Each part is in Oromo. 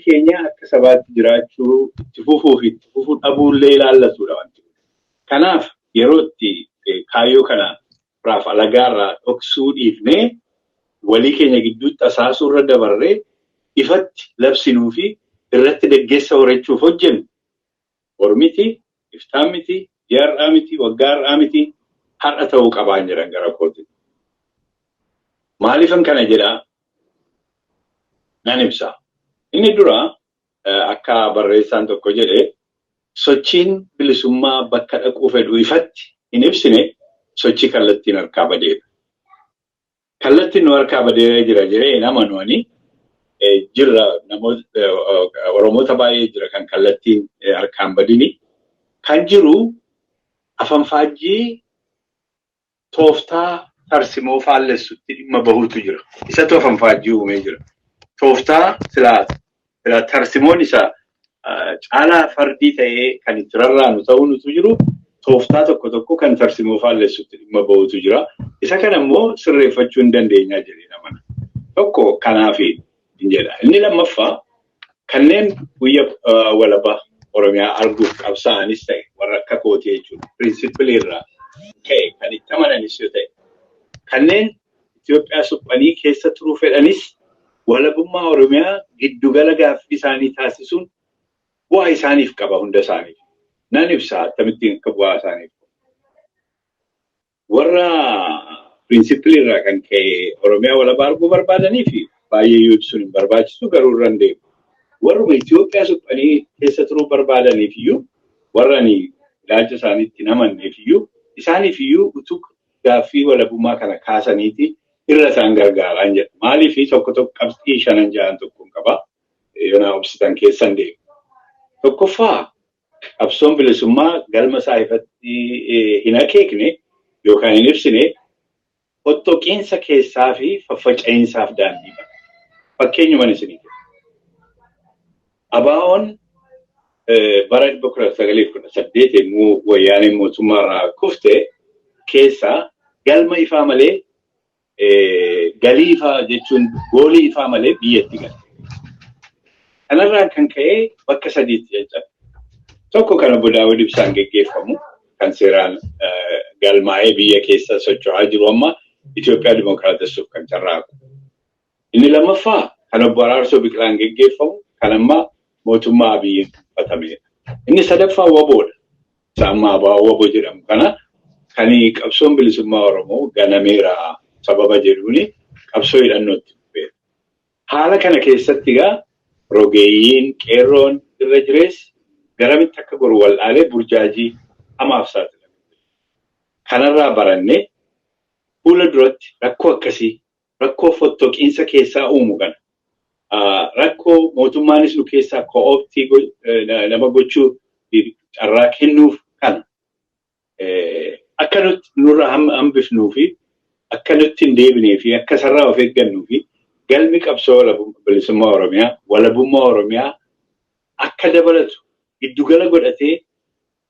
keenya akka sabaatti jiraachuu itti fufuu fi itti fufuu dhabuullee ilaallatudha wanti kun. Kanaaf yeroo itti kaayyoo kana firaaf alagaarraa dhoksuu dhiifnee walii keenya gidduutti tasaasuu irra dabarree ifatti labsinuu fi irratti deggeessa horachuuf hojjennu bor miti, iftaan miti, ji'a har'aa miti, waggaa har'aa miti, har'a ta'uu qabaan jedhan gara kooti. Maaliifan kana jedhaa? Nan ibsa. Inni dura akka barreessaan tokko jedhe, sochiin bilisummaa bakka dhaquu fedhu ifatti hin ibsine sochii kallattiin harkaa badeedha. Kallattiin nu harkaa badee jira jedhee hin amanu ani. Jirra, namoota Oromoota baay'ee jira kan kallattiin harkaan badini. Kan jiru afanfaajjii tooftaa tarsimoo faallessutti dhimma bahuutu jira. Isatu afanfaajjii uumee jira. Tooftaa silaa silaa tarsimoon isa caalaa fardii ta'ee kan itti rarraanu ta'uu nutu jiru, tooftaa tokko tokko kan tarsimoo faallessutti dhimma bahuutu jira. Isa kana immoo sirreeffachuu hin dandeenyaa jedhee amana. Tokko kanaaf hin jedha. Inni lammaffaa, kanneen guyya walaba Oromiyaa arguuf qabsaa'anis ta'e, warra akka kootii jechuudha. Principle irraa ka'e kan itti amananis yoo ta'e, kanneen Itoophiyaa suphanii keessa turuu fedhanis, walabummaa Oromiyaa giddugala gaaffii isaanii taasisuun bu'aa isaaniif qaba hunda isaaniif. Nan ibsa akkamittiin akka bu'aa isaaniif qabu. Warra principle irraa kan ka'e Oromiyaa walabaa arguu barbaadanii fi baay'ee yoo ibsuun hin barbaachisu, garuu irra hin deemu. Warruma Itoophiyaa suphanii keessa turuu barbaadaniif iyyuu, warra ani ilaalcha isaaniitti hin amanneef iyyuu, isaaniif iyyuu utuu gaaffii walabummaa kana kaasaniiti irra isaan gargaaraan jedha. Maaliif? Tokko tokko qabxii shanan ja'an tokkoon qaba. Yoo na obsitan keessan deemu. Tokkoffaa, qabsoon bilisummaa galma isaa ifatti hin akeekne yookaan hin ibsine fottoqiinsa keessaa fi faffaca'iinsaaf daandii bana. Fakkeenyuman isinii kenna. ABO'n bara 1918 yommuu wayyaaneen mootummaa irraa kufte keessaa galma ifaa malee, galii ifaa jechuun goolii ifaa malee biyyatti gale. Kanarraan kan ka'e bakka sadiitti caccabe. Tokko kan obbo Daawud Ibsaan geggeeffamu, kan seeraan galmaa'ee biyya keessa socho'aa jiru, amma Itoophiyaa Dimookiraatessuuf kan carraaqu. Inni lammaffaa kan obbo Araarsoo Biqilaan geggeeffamu, kan amma mootummaa Abiyyiin uffatamedha. Inni sadaffaa WBOdha. Isa amma ABO WBO jedhamu kana, kan qabsoon bilisummaa Oromoo ganameera sababa jedhuuni qabsoo hidhannootti dhufeera. Haala kana keessatti egaa rogeeyyiin qeerroon irra jirees garamitti akka goru wal'aalee burjaajii hamaaf saaxilame. Kanarraa barannee fuula duratti rakkoo akkasii, rakkoo fottoqiinsa keessaa uumu kana, rakkoo mootummaanis nu keessaa co-opt nama gochuu carraa kennuuf kana akka nutti nurra hambifnuu fi akka nutti hin deebinee fi akka sarraa of eeggannuu fi galmi qabsoo bilisummaa Oromiyaa walabummaa Oromiyaa akka dabalatu giddugala godhatee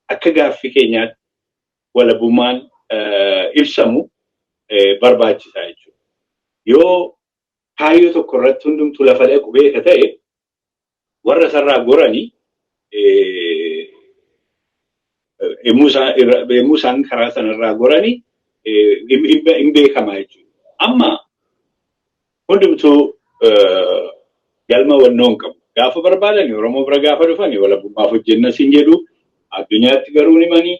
akka gaaffii keenyaatti walabummaan ibsamu barbaachisaa jechuudha. Yoo kaayyoo tokko irratti hundumtuu lafa dhaqu beeka ta'e, warra sarraa goranii yommuu isaan karaa sanarraa goranii hin beekama jechuudha. Amma hundumtuu galma wannoo hin qabu. Gaafa barbaadan Oromoo bira gaafa dhufan walabummaaf hojjenna siin jedhu, addunyaatti garuu himanii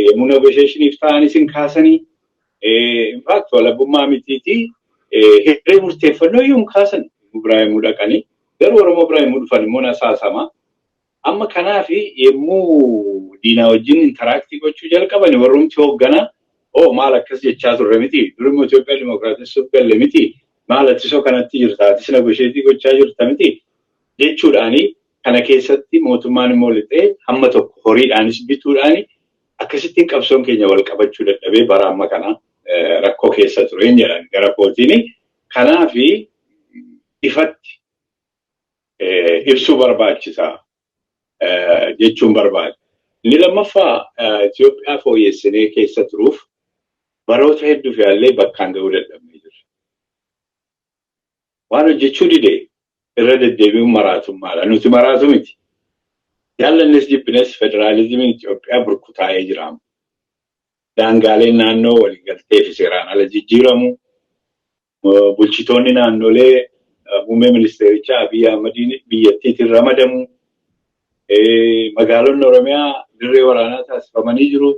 yommuu negotiationiif ta'anis hin kaasanii. In fact, walabummaa mitiitii hiree murteeffannoo iyyuu hin kaasan biraa yommuu dhaqanii, garuu Oromoo biraa yommuu dhufan immoo nasaasama. Amma kanaaf yommuu diinaa wajjin interact gochuu jalqaban, warrumti hoogganaa, "Oo, maal akkas jechaa turre miti? Durimmoo Itoophiyaa Dimookiraatessuuf galle miti? Maal attisoo kanatti jirta? Atis negotiate gochaa jirta miti?" jechuudhaani, kana keessatti mootummaan immoo lixee hamma tokko horiidhaanis bituudhaani akkasittiin qabsoon keenya wal qabachuu dadhabee bara amma kana rakkoo keessa ture jedhan gara kootiin. Kanaafi ifatti ibsuu barbaachisaa jechuun barbaada. Inni lammaffaa, Itoophiyaa fooyyessinee keessa turuuf baroota hedduu yaallee bakkaan ga'uu dadhabnee jirra. Waan hojjechuu dide Irra deddeebi'uun maraatummaadha. Nuti maraatu miti. Jaallannes jibbines federaalizimiin Itoophiyaa burkutaa'ee jira. Daangaaleen naannoo waliigaltee fi seeraan ala jijjiiramu. Bulchitoonni naannolee muummee ministeerichaa Abiy Ahmediin biyyattiitiin ramadamu. Magaalonni Oromiyaa dirree waraanaa taasifamanii jiru.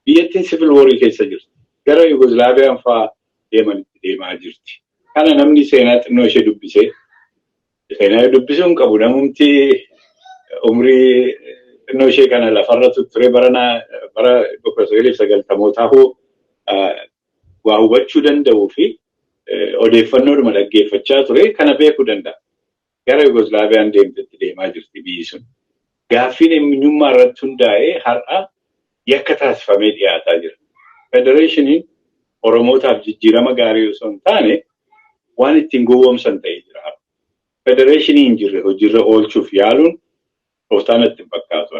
Biyyattiin civil warii keessa jirti. Gara Yugoslaaviyaan fa'aa deemanitti deemaa jirti. Kana namni seenaa xinnoo ishee dubbisee, seenaa dubbisuu hin qabu, namumti umrii xinnoo ishee kana lafarra ture bara 1990mootaa hoo waa hubachuu danda'uu fi odeeffannoodhuma dhaggeeffachaa ture kana beekuu danda'a. Gara Yugoslaaviyaan deemtetti deemaa jirti biyyi sun. Gaaffiin eenyummaa irratti hundaa'ee har'a yakka taasifamee dhiyaataa jira. Federeeshiniin Oromootaaf jijjiirama gaarii osoo hin taane waan ittiin gowwoomsan ta'ee jira. Federeeshinii hin jirre hojiirra oolchuuf yaaluun tooftaa natti hin fakkaatu.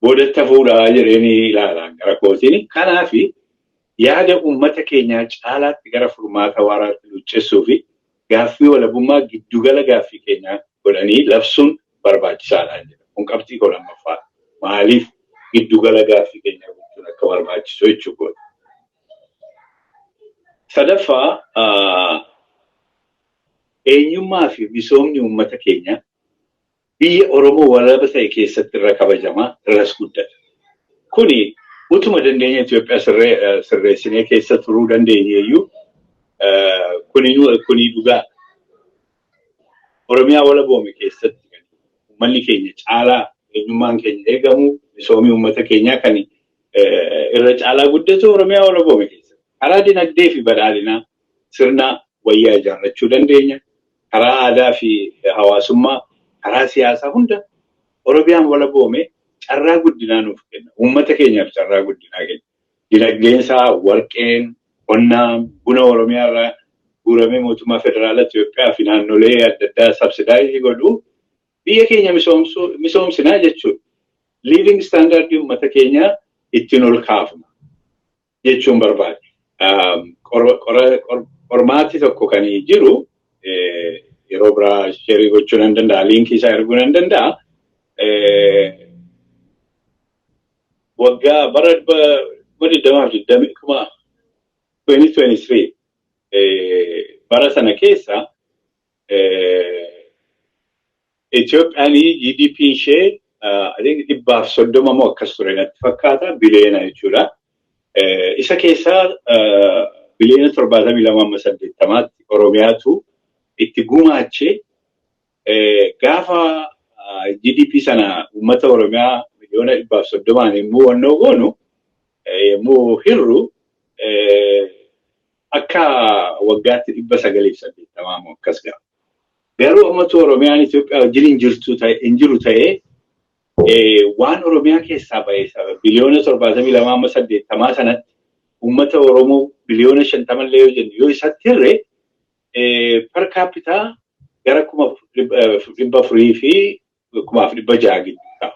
Boodatti hafuudhaa jedheen ilaalaan gara kootiin. Kanaaf yaada uummata keenyaa caalaatti gara furmaata waaraatti luccessuu fi gaaffii walabummaa giddugala gaaffii keenyaa godhanii labsuun barbaachisaadha jedha. Kun qabxii koo lammaffaa. Maaliif giddugala gaaffii keenyaa gochuun akka barbaachisu jechuudha. Sadaffaa, eenyummaa fi misoomni uummata keenyaa biyya Oromoo walaba ta'e keessatti irra kabajamaa, irras guddata. Kuni utuma dandeenya Itoophiyaa sirreessinee keessa turuu dandeenye iyyuu kuni dhugaa. Oromiyaa walaboome keessatti uummanni keenya caalaa, eenyummaan keenya eegamu, misoomii uummata keenyaa kan irra caalaa guddatu Oromiyaa walaboome keessatti. Karaa dinagdee fi badhaadhinaa sirna wayyaa ijaarrachuu dandeenya. Karaa aadaa fi hawaasummaa, karaa siyaasaa hunda Oromiyaan walaboome carraa guddinaa nuuf kenna. Uummata keenyaaf carraa guddinaa kenna. Dinagdeen isaa warqeen, qonnaa, buna Oromiyaa irraa guuramee mootummaa federaala Itoophiyaa fi naannolee adda addaa subsidize godhu biyya keenya misoomsinaa jechuudha. Living standardii uummata keenyaa ittiin ol kaafna jechuun barbaade. Qormaati tokko kan jiru yeroo biraa share gochuu nan danda'a, linkii isaa erguu nan danda'a. Waggaa bara 2020, 2023, bara sana keessa Itoophiyaan GDP ishee 130 moo akkas ture natti fakkaata, biliyoona jechuudha. Isa keessaa biliyoona 72 amma 80tti Oromiyaatu itti gumaachee. Gaafa GDP sana uummata Oromiyaa miliyoona 130n yommuu wannoo goonu, yommuu hirru, akka waggaatti 980 moo akkas ga'a. Garuu ammatu Oromiyaan Itoophiyaa wajjin hin jiru ta'ee waan Oromiyaa keessaa ba'e biliyoona 72 amma 80 sanatti uummata Oromoo biliyoona 50 illee yoo jennu, yoo isatti hirre, per capita gara 400,000 fi 600,000 gidduu ta'a.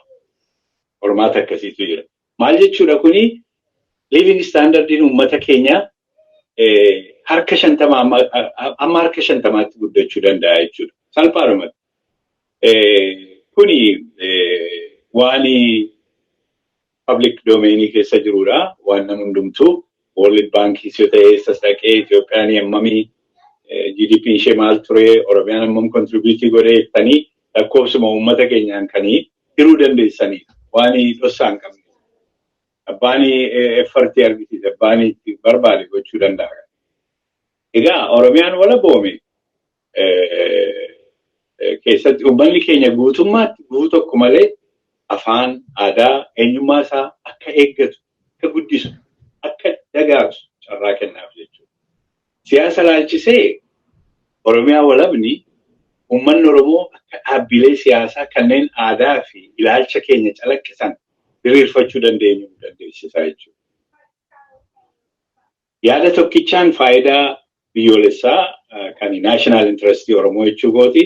Qormaata akkasiitu jira. Maal jechuudha kuni? Living standardiin uummata keenyaa harka 50 amma harka 50tti guddachuu danda'a jechuudha. Salphaadhumatti. Kuni waan public domainii keessa jirudha. Waan nama hundumtuu World Bankii yoo ta'e eessas dhaqee Itoophiyaan hammamii GDP ishee maal ture, Oromiyaan hammam contribute godhee jettanii lakkoofsuma uummata keenyaan kanii hiruu dandeessanidha. Waan dhossaa hin qabne. Abbaan effortii argisiise, abbaan itti barbaade gochuu danda'a. Egaa Oromiyaan walaboome keessatti uummanni keenya guutummaatti gufuu tokko malee afaan, aadaa, eenyummaa isaa akka eeggatu, akka guddisu, akka dagaagsu carraa kennaaf jechuudha. Siyaasa laalchisee Oromiyaa walabni uummanni Oromoo akka dhaabbilee siyaasaa kanneen aadaa fi ilaalcha keenya calaqqisan diriirfachuu dandeenyu nu dandeessisa jechuudha. Yaada tokkichaan faayidaa biyyoolessaa kan national interestii Oromoo jechuu kooti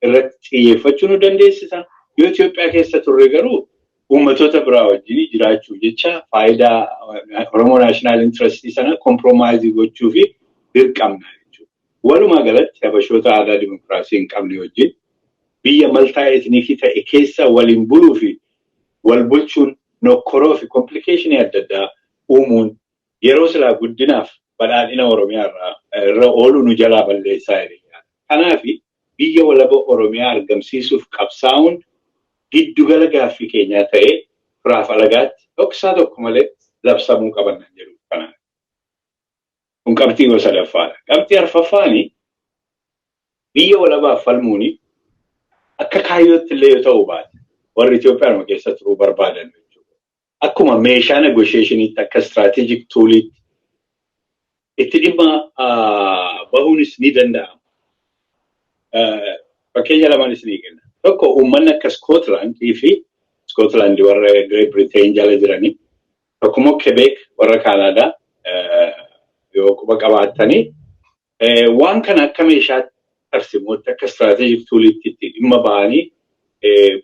irratti xiyyeeffachuu nu dandeessisa. Yoo Itoophiyaa keessa turre garuu uummatoota biraa wajjin jiraachuuf jecha faayidaa Oromoo national interestii sana compromise gochuu fi dirqamna jechuudha. Walumaa galatti Habashoota aadaa dimokiraasii hin qabne wajjin biyya multi-ethnic ta'e keessa waliin buluu fi wal bulchuun nokkoroo fi complication adda addaa uumuun yeroo silaa guddinaaf badhaadhina Oromiyaa irra oolu nu jalaa balleessaa jira. Kanaaf biyya walaba Oromiyaa argamsiisuuf qabsaa'uun giddugala gaaffii keenyaa ta'ee firaaf alagaatti dhoksaa tokko malee labsamuu qaban jedhu kanaaf. Kun qabxii gosa sadaffaadha. Qabxii arfaffaani, biyya walabaaf falmuuni akka kaayyootti illee yoo ta'uu baate, warri Itoophiyaa keessa turuu barbaadan jechuudha. Akkuma meeshaa negotiationiitti, akka strategic tooliitti itti dhimma bahuunis ni danda'ama. Fakkeenya lamaanis ni kenna. Tokko, uummanni akka Scotlandii fi Scotland warra Great Britain jala jiranii, tokko immoo Quebec warra Kaanaadaa yoo quba qabaattanii, waan kana akka meeshaa tarsimootti, akka strategic tooliitti itti dhimma bahanii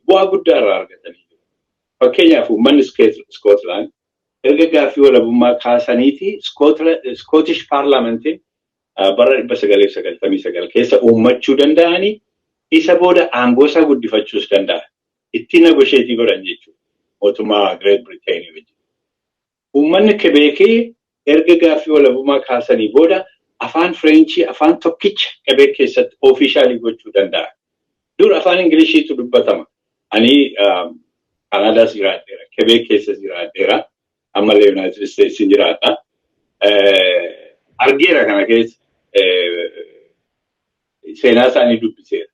bu'aa guddaa irraa argatanii jiru. Fakkeenyaaf, uummanni Scotland erga gaaffii walabummaa kaasaniiti Scottish Parliamentiin bara 1999 keessa uummachuu danda'anii, isa booda aangoo isaa guddifachuus danda'a. Ittiin negotiate godhan jechuudha mootummaa Great Britain wajjin. Uummanni Quebecii erga gaaffii walabummaa kaasanii booda afaan Fireenchii afaan tokkicha Quebec keessatti official gochuu danda'a. Dur afaan Ingiliishiitu dubbatama. Ani Kaanaadaas jiraadheera, Quebec keessas jiraadheera, ammallee United States jiraadha. Argeera kana keessa, seenaa isaanii dubbiseera.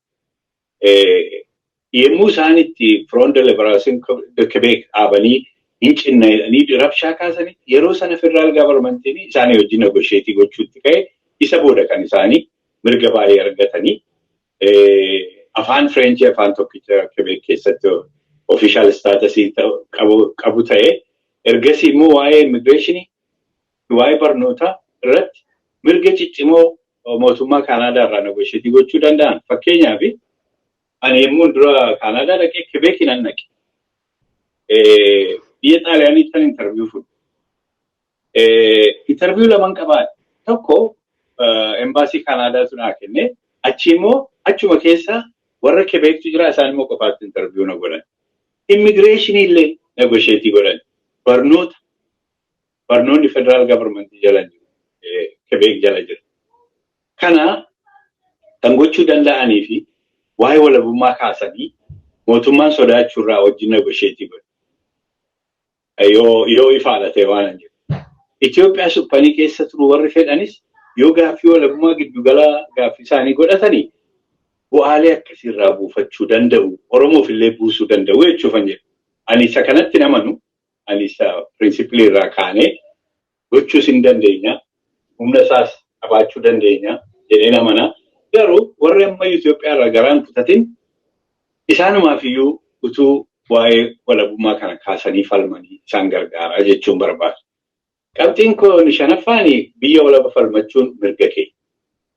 Yommuu isaan itti Front de Liberation de Quebec dhaabanii hin cinna jedhanii rabshaa kaasanii, yeroo sana federal governmentiin isaanii wajjin negotiate gochuutti ka'e. Isa booda kan isaanii mirga baay'ee argatanii, afaan Fireenchii afaan tokkicha Quebec keessatti official status qabu ta'e, ergasii immoo waa'ee immigration, waa'ee barnootaa irratti mirga ciccimoo mootummaa Kaanaadaa irraa negotiate gochuu danda'an. Fakkeenyaaf, ani yommuu dura Kaanaadaa dhaqee Quebec nan dhaqe. Biyya Xaaliyaaniitti kan interview fudhe. Interview laman qabaa. Tokko embaasii Kaanaadaatu naa kenne. Achi immoo achuma keessa warra Quebectu jira, isaan immoo qofaatti interview na godhan. Immigration illee negotiate godhan. Barnoota, barnoonni federal government jala jiru. Quebec jala jira. Kana kan gochuu danda'anii fi waa'ee walabummaa kaasanii mootummaan sodaachuurraa wajjin negotiate godhe. Yoo ifaadha ta'e waan hin jiru. Itoophiyaa suphanii keessa turu warri fedhanis yoo gaaffii walabummaa giddugala gaaffii isaanii godhatanii bu'aalee akkasiirraa buufachuu danda'u. Oromoof illee buusuu danda'u jechuufan jedhu. Ani isa kanatti namanu, ani isa principle irraa kaanee gochuus hin dandeenya. Humna isaas qabaachuu dandeenya jedhee namana. Garuu warri amma Itoophiyaa irraa garaan kutatin isaanumaaf iyyuu utuu waa'ee walabummaa kana kaasanii falmanii isaan gargaara jechuun barbaada. Qabxiin kun shanaffaani, biyya walaba falmachuun mirga keenya.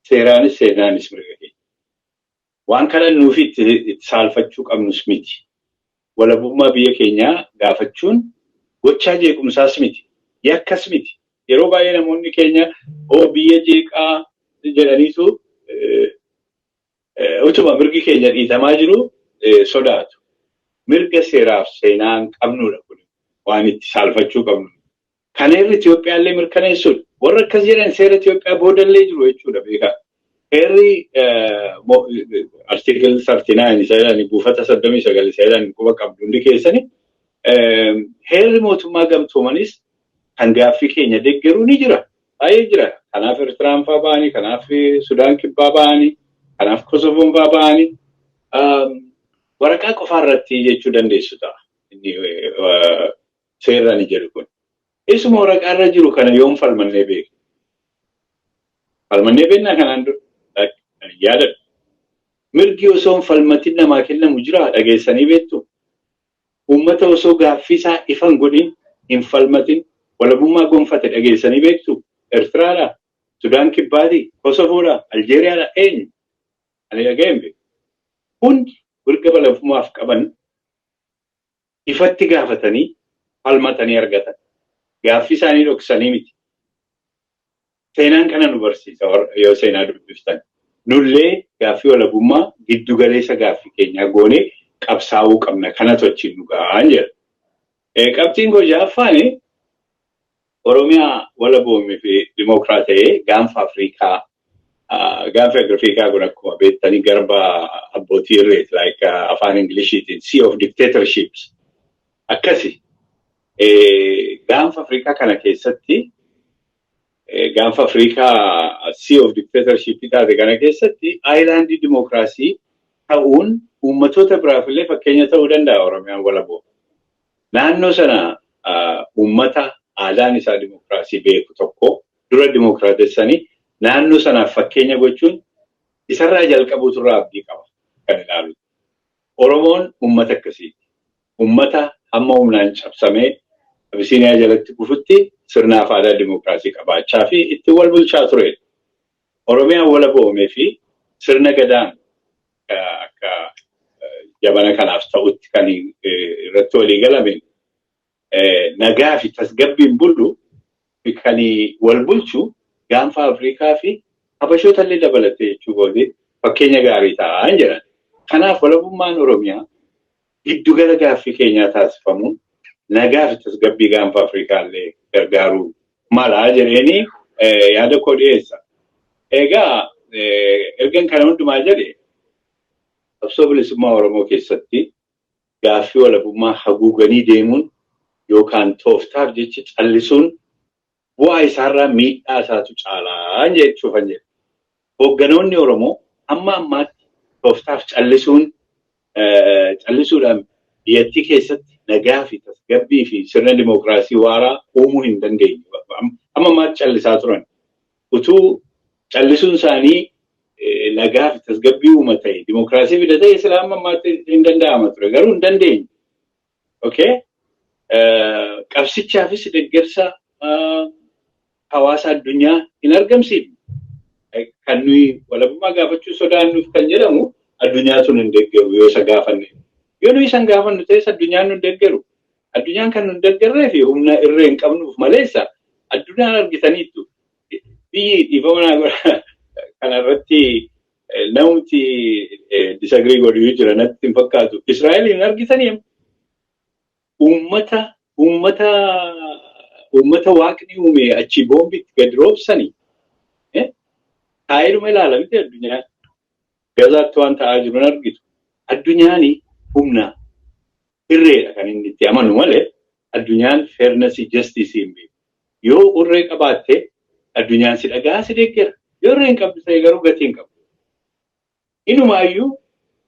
Seeraanis seenaanis mirga keenya. Waan kadhannuufi itti saalfachuu qabnus miti. Walabummaa biyya keenyaa gaafachuun gochaa jeequmsaas miti. Yakkas miti. Yeroo baay'ee namoonni keenya oo biyya jeeqaa jedhaniitu utuma mirgi keenya dhiitamaa jiru sodaatu. Mirga seeraaf seenaan qabnudha kun, waan itti saalfachuu qabnu. Kana irra Itoophiyaallee mirkaneessuudha. Warra akkas jedhan seera Itoophiyaa boodallee jiru jechuudha, beekaa. Heerri article 39 isa jedhani, buufata 39 isa jedhani quba qabdu hundi keessani. Heerri mootummaa gamtoomanis kan gaaffii keenya deeggaru ni jira. Baay'ee jira. Kanaaf Eertiraan fa'aa ba'anii, kanaaf Sudaan Kibbaa ba'anii, kanaaf Kosovoon fa'aa ba'anii, waraqaa qofaa irratti jechuu dandeessu ta'a. Inni seerri ani jedhu kun. Isuma waraqaa irra jiru kana yoom falmannee beekna? Falmannee beeknaa kanaan dura? Yaadadhu. Mirgi osoo hin falmatin namaa kennamu jira, dhageessanii beektu? Uummata osoo gaaffii isaa ifa hin godhin, hin falmatin walabummaa gonfate dhageessanii beektu? Eertiraadhaa? Sudaan Kibbaati? Kosovoodhaa? Aljeeriyaadhaa? Eenyu? Ani dhaga'ee hin beeku. Hundi mirga walabummaaf qaban ifatti gaafatanii falmatanii argatan. Gaaffii isaanii dhoksanii miti. Seenaan kana nu barsiisa yoo seenaa dubbiftan. Nullee gaaffii walabummaa giddu galeessa gaaffii keenyaa goonee qabsaa'uu qabna. Kana tochiin nu ga'aan jedha. Qabxiin koo ja'affaan, Oromiyaa walaboomii fi dimokiraata'ee gaanfa Afrikaa, gaanfa Afrikaa kun akkuma beektanii garba abbootii irreeti, like afaan Ingiliishiitiin Sea of Dictatorships akkasi. Gaanfa Afrikaa kana keessatti, gaanfa Afrikaa Sea of Dictatorship taate kana keessatti island dimokiraasii ta'uun uummatoota biraaf illee fakkeenya ta'uu danda'a Oromiyaan walaboo. Naannoo sana uummata aadaan isaa dimokiraasii beeku tokko dura dimokiraatessanii naannoo sanaaf fakkeenya gochuun isarraa jalqabuutu irraa abdii qaba kan ilaalu. Oromoon uummata akkasiiti. Uummata hamma humnaan cabsamee Abisiiniyaa jalatti kufutti sirnaaf aadaa dimokiraasii qabaachaa fi ittiin wal bulchaa turedha. Oromiyaan walaboomee fi sirna gadaan akka jabana kanaaf ta'utti kan irratti walii galame nagaa fi tasgabbiin bulu kan wal bulchu gaanfa Afrikaa fi Habashoota illee dabalatee jechuu kooti fakkeenya gaarii ta'an jedhan. Kanaaf walabummaan Oromiyaa giddugala gaaffii keenyaa taasifamuun nagaa fi tasgabbii gaanfa Afrikaa illee gargaaruu mala jedheeni yaada koo dhiyeessa. Egaa ergan kana hundumaa jedhe, qabsoo bilisummaa Oromoo keessatti gaaffii walabummaa haguuganii deemuun yookaan tooftaaf jecha callisuun bu'aa isaarraa miidhaa isaatu caalaa jechuufan jedha. Hoogganoonni Oromoo hamma ammaatti tooftaaf callisuun callisuudhaan biyyattii keessatti nagaa fi tasgabbii fi sirna dimookiraasii waaraa uumuu hin dandeenye. Hamma ammaatti callisaa turan. Utuu callisuun isaanii nagaa fi tasgabbii uuma ta'e, dimookiraasii fida ta'e, sila hamma ammaatti hin danda'ama ture. Garuu hin dandeenye. Okay? Qabsichaafis deeggarsa hawaasa addunyaa hin argamsiifne. Kan nuyi walabummaa gaafachuu sodaannuuf kan jedhamu addunyaa sun hin deeggaru yoo isa gaafanne. Yoo nuyi isan gaafannu ta'es addunyaan nu hin deeggaru. Addunyaan kan nu hin deeggarree fi humna irree hin qabnuuf maleessa addunyaan argitaniittu. Biyyi, dhiifama naa godha, kanarratti namti disagree godhu jira natti hin fakkaatu. Israa'el hin argitanii uummata waaqni uume achi boombi itti gadi roobsanii taa'eedhuma ilaala miti addunyaan. Gazaatti waan ta'aa jiru hin argitu. Addunyaan humna irreedha kan inni itti amanu malee addunyaan fairness, justice hin beeku. Yoo irree qabaatte addunyaan si dhagaa, si deeggera. Yoo irree hin qabdu ta'e garuu gatii hin qabdu. Inumaayyuu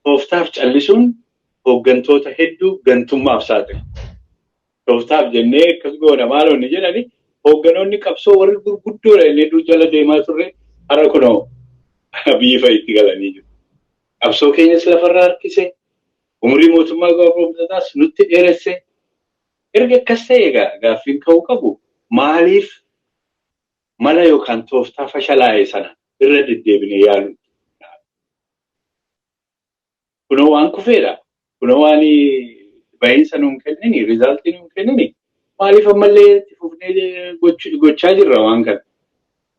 tooftaaf callisuun hooggantoota hedduu gantummaaf saaxilu. Tooftaaf jennee akkas goona maaloonni jedhani hoogganoonni qabsoo warri gurguddoodha inni dur jala deemaa turre har'a kunoo biyyi fa'itti galanii jiru. Qabsoo keenyas lafarraa harkise, umurii mootummaa gabroomsataas nutti dheeresse. Erga akkas ta'e egaa gaaffiin ka'uu qabu, maaliif mala yookaan tooftaa fashalaa'e sana irra deddeebinee yaalu? Kunoo waan kufeedha. Kunoo waan bahiinsa nuun kennini, result nuun kennini. Maaliif ammallee itti fufnee gochaa jirra waan kana?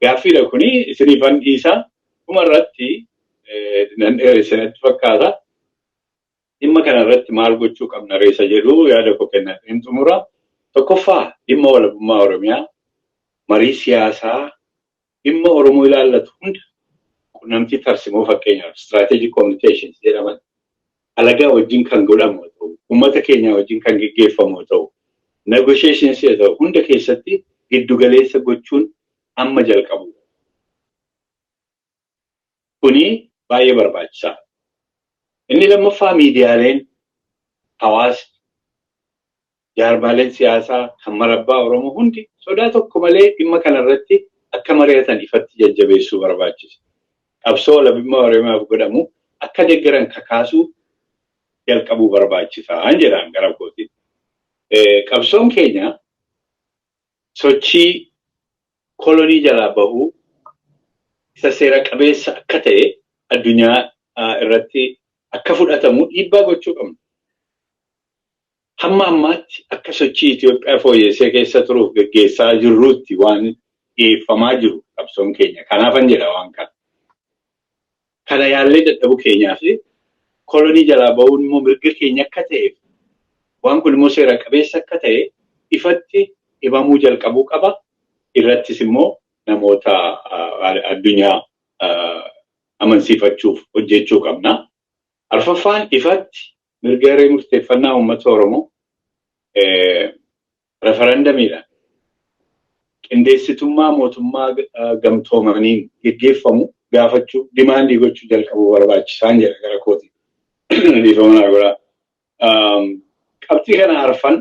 Gaaffiidha kuni, isiniifan dhiisaa. Dhuma irratti nan dheeresse natti fakkaata. Dhimma kana irratti maal gochuu qabna reessa jedhu yaada koo kennadheen xumura. Tokkoffaa, dhimma walabummaa Oromiyaa marii siyaasaa dhimma Oromoo ilaallatu hunda qunnamtii tarsimoo, fakkeenyaaf strategic communications jedhaman, alagaa wajjin kan godhamu haa ta'u, uummata keenya wajjin kan geggeeffamu haa ta'u, negotiations haa ta'u, hunda keessatti giddugaleessa gochuun amma jalqabu. Kuni baay'ee barbaachisaa. Inni lammaffaa, miidiyaaleen, hawaasni, jaarmaaleen siyaasaa kan marabbaa Oromoo hundi sodaa tokko malee dhimma kanarratti akka mari'atan ifatti jajjabeessuu barbaachisa. Qabsoo walabummaa Oromiyaaf godhamu akka deeggaran kakaasuu jalqabuu barbaachisaa jedhaan gara kootiin. Qabsoon keenya sochii kolonii jalaa bahuu isa seera qabeessa akka ta'e addunyaa irratti akka fudhatamu dhiibbaa gochuu qabna. Hamma ammaatti akka sochii Itoophiyaa fooyyessee keessa turuuf geggeessaa jirruutti waan dhiyeeffamaa jiru Qabsoon keenya. Kanaafan jedha waan kana. Kana yaallee dadhabuu keenyaa fi kolonii jalaa ba'uun immoo mirga keenya akka ta'eef, waan kun immoo seera qabeessa akka ta'e ifatti himamuu jalqabuu qaba. Irrattis immoo namoota addunyaa amansiifachuuf hojjechuu qabna. Arfaffaan, ifatti mirga hiree murteeffannaa uummata Oromoo referendamiidhaan qindeessitummaa mootummaa gamtoomaniin geggeeffamu gaafachuu, demand gochuu jalqabuu barbaachisaan jedha gara kooti. Dhiifama naa godhaa. Qabxii kana arfan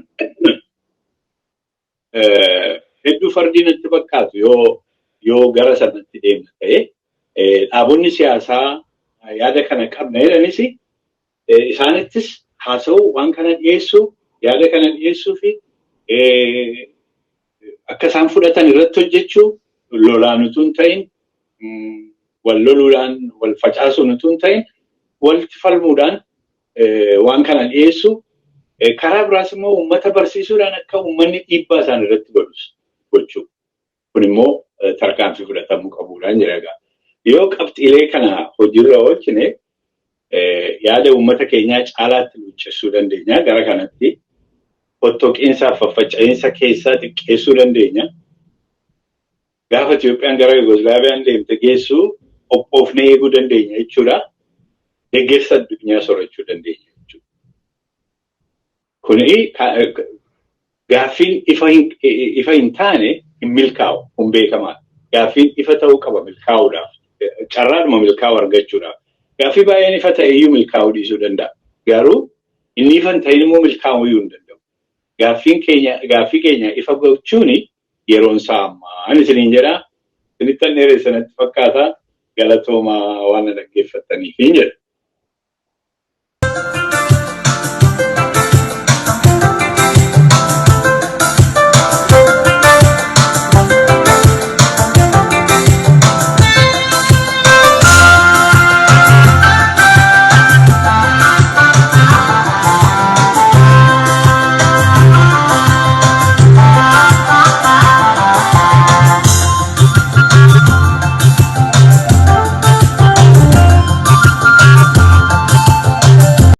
hedduu fardii natti fakkaatu. Yoo gara sanatti deemna ta'e, dhaabonni siyaasaa yaada kana qabna jedhanis isaanittis haasa'uu, waan kana dhiyeessuu, yaada kana dhiyeessuu fi akka isaan fudhatan irratti hojjechuu, lolaan utuu hin ta'in, wal loluudhaan, wal facaasuun utuu hin ta'in, walitti falmuudhaan waan kana dhiyeessuu, karaa biraas immoo uummata barsiisuudhaan akka uummanni dhiibbaa isaan irratti godhus gochuu. Kun immoo tarkaanfii fudhatamuu qabuudhaan jira egaa. Yoo qabxiilee kana hojiirra oolchine, yaada uummata keenyaa caalaatti luuccessuu dandeenya. Gara kanatti fottoqiinsaa fi faffaca'iinsa keessaa xiqqeessuu dandeenya. Gaafa Itoophiyaan gara Yugoslaaviyaan deemte geessu qophoofnee eeguu dandeenya jechuudha. Deeggarsa addunyaa sorachuu dandeenya jechuudha. Kuni gaaffiin ifa hin taane hin milkaa'u, kun beekamaadha. Gaaffiin ifa ta'uu qaba milkaa'uudhaaf. Carraadhuma milkaa'u argachuudhaaf. Gaaffii baay'een ifa ta'e iyyuu milkaa'uu dhiisuu danda'a. Garuu inni ifa hin ta'in immoo milkaa'uu iyyuu hin danda'u. Gaaffiin keenya, gaaffii keenya ifa gochuun yeroon isaa ammaa isiniin jedha. Isinittan dheeressa natti fakkaata. Galatoomaa waan na dhaggeeffattaniif hin jedha.